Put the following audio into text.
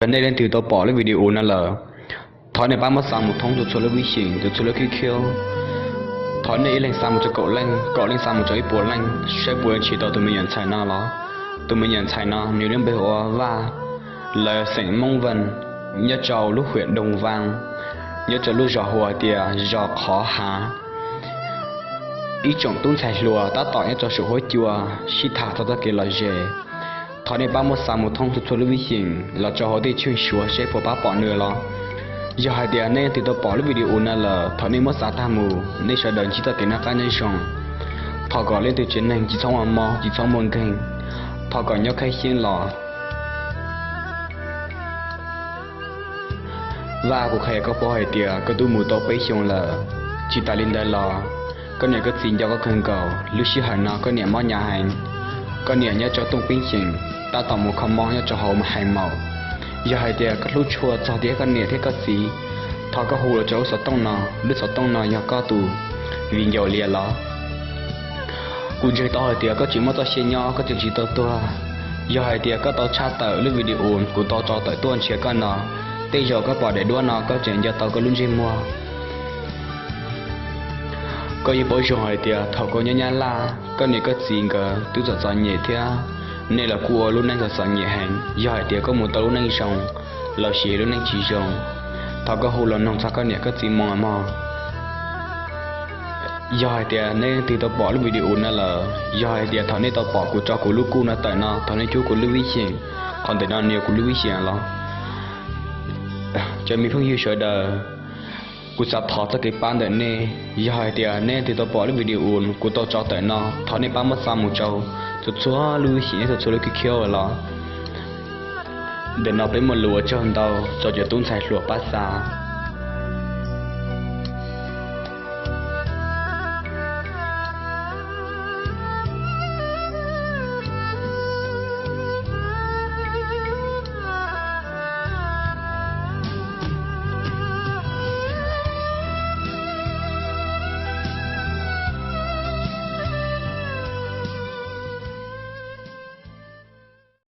Yog nej leej twg tau pom lub video no lawm, thov nej pab muab xa mus thoob txhua txhua lub vib xyeem, txhua txhua lub khib khiab. Thov nej ib leeg xa mus rau kaum leej, kaum leej xa mus rau ib puas leej, saib puas nrhiav tau tus me nyuam ntxhais no los. Tus me nyuam ntxhais no nws lub npe hu ua Vaj, lawv xeem Moob Vees, nyob rau lub hwam Doog Vaj, nyob rau lub zos hu ua tias zos Qhov Hav. Ib tsoom tub ntxhais hluas tab tom nyob rau saum huab cua sib tham txog txoj kev lom zem, thov nej pab muab xa mus thoob txhua txhua lub vib xyeem los rau hauv tej tsheej Suav seb puas pab pom nws los. Yog hais tias nej leej twg tau pom lub video no lawm, thov nej muab xa tag mus, nej sawv daws ntsib txoj kev noj qab nyob zoo. Thov kom leej twg tsev neeg tsis txhob muaj mob, tsis txhob muaj nkeeg, thov kom nyob khib xyeeb los. Vaj, kuv qhia koj paub hais tias koj twb mus tau peb xyoos lawm. Tsis tas li ntawd los, koj niam koj txiv nco koj kawg nkaus. Lub sij hawm no koj niam mob hnyav heev, koj niam nyob rau tooj pib xyeem, tab tom mus kho mob nyob rau hauv Hais Maum. Yog hais tias koj hlub tshua txog thiab koj niam thiab koj txiv, thov koj hu los rau lub xov tooj no. Lub xov tooj no yog koj tus viv ncaus lias los. Kuv ntseeg tau hais tias koj tseem muaj txoj sia nyob, koj tseem tsis tau tuag. Yog hais tias koj tau tshaj tawm lub video kuv tau tso tawm tuaj nrhiav koj no, tej zaum koj pom daim duab no koj tseem nco tau koj lub ntsej muag. Koj yeej paub zoo hais tias thaum koj nyob Nyab Laj, koj niam koj txiv nkawd twb txom txom nyem thiab, nej los kuj ua lub neej txom txom nyem heev. Yog hais tias koj mus tau lub neej zoo los sis lub neej tsis zoo, thov koj hu los noog txog koj niam koj txiv mus mog. Yog hais tias nej leej twg tau pom lub video no lawm, yog hais tias thaum nej tau pom kuv tso kuv lub kuj no tawm no, thov nej cub kuv lub vib xyeem. Qhov ntawm no nws yog kuv lub vib xyeem los. Cov me phooj ywg sawv daws, kuv xav thov txoj kev pab ntawm nej. Yog hais tias nej leej twg tau pom lub video kuv tau tso tawm no, thov nej pab muab xa mus rau txhua txhua lub vib xyeem, txhua txhua lub khib khiab los. Ntawm no peb muaj lus ua tsaug ntau rau cov tub ntxhais hluas pab xa.